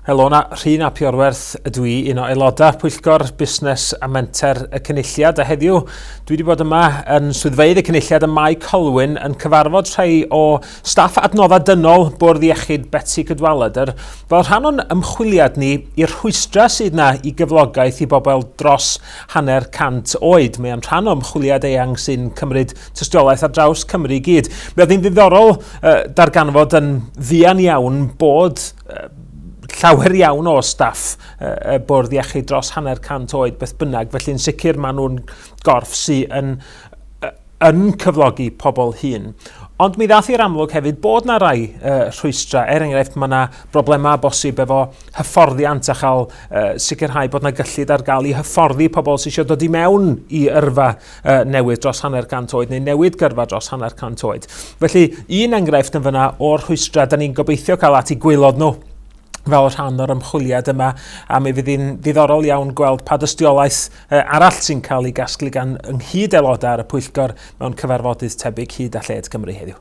Helo 'na, Rhun ap Iorwerth ydw i, un o aelodau Pwyllgor Busnes a Menter y Cynulliad, a heddiw dwi wedi bod yma yn swyddfeydd y Cynulliad ym Mae Colwyn yn cyfarfod rhai o staff adnoddau dynol Bwrdd Iechyd Betsi Cadwaladr fel rhan o'n ymchwiliad ni i'r rhwystrau sydd 'na i gyflogaeth i bobl dros 50 oed. Mae o'n rhan o ymchwiliad eang sy'n cymryd tystiolaeth ar draws Cymru i gyd. Mi oedd hi'n ddiddorol uh, darganfod yn fuan iawn bod llawer iawn o staff y bwrdd iechyd dros 50 oed beth bynnag, felly'n sicr maen nhw'n gorff sydd yn, yn cyflogi pobl hŷn. Ond mi ddath i'r amlwg hefyd bod na rai uh, rhwystrau. Er enghraifft, mae yna broblemau bosib efo hyfforddiant a chael uh, sicrhau bod yna gyllid ar gael i hyfforddi pobl sydd eisiau dod i mewn i yrfa uh, newydd dros 50 oed neu newid gyrfa dros 50 oed. Felly, un enghraifft yn fyna o'r rhwystrau, da ni'n gobeithio cael at i gwaelod nhw fel rhan o'r ymchwiliad yma, a mi fydd hi'n ddiddorol iawn gweld pa dystiolaeth arall sy'n cael ei gasglu gan ynghyd aelodau ar y pwyllgor mewn cyfarfodydd tebyg hyd a lled Cymru heddiw.